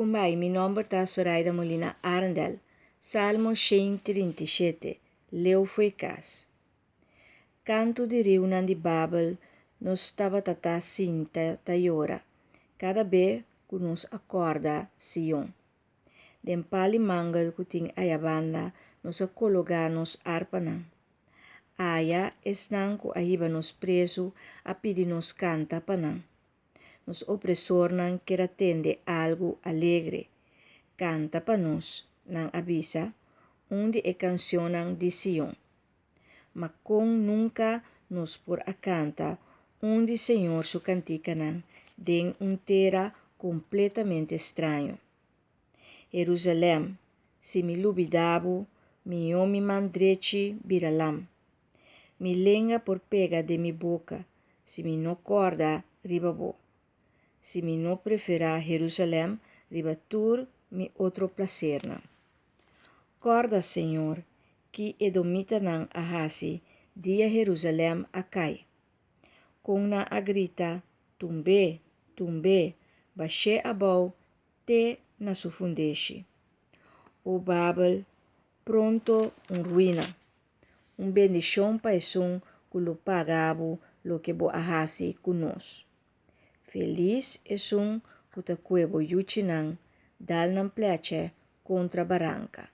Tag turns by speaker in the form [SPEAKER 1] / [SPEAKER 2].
[SPEAKER 1] Kumbai, mi nomber ta Soraida Molina Arendel. Salmo 137, Leu fo'i kas. Kantu di riunan di Babel nos tabata ta sinta ta yora, kada be ku nos a kòrda Sion. Den pal'i mangel ku tin ayabanda nos a kologá nos arpanan. Aya esnan ku a hiba nos prezu a pidi nos kanta pa nan. Nos opresornan ker a tende algu alegre. Kanta pa nos, nan a bisa, un di e kansionnan di Sion. Ma kon nunka nos por a kanta un di Señor su kantikanan den un tera kompletamente straño? Herusalèm, si mi lubidá bo, mihó mi man drechi bira lam. Mi lenga por pega den mi boka si mi no kòrda riba bo, si mi no preferá Herusalèm riba tur mi otro plasernan. Kòrda, Señor, ki edomitanan a hasi dia Herusalèm a kai. Kon nan a grita, Tumb'é, tumb'é, bash'é abou te na su fundeshi. O Babel, pronto un ruina! Un bendishon pa esun ku lo paga bo loke bo a hasi ku nos. Felis esun ku ta kue bo yuchinan dal nan plèchè kontra baranka.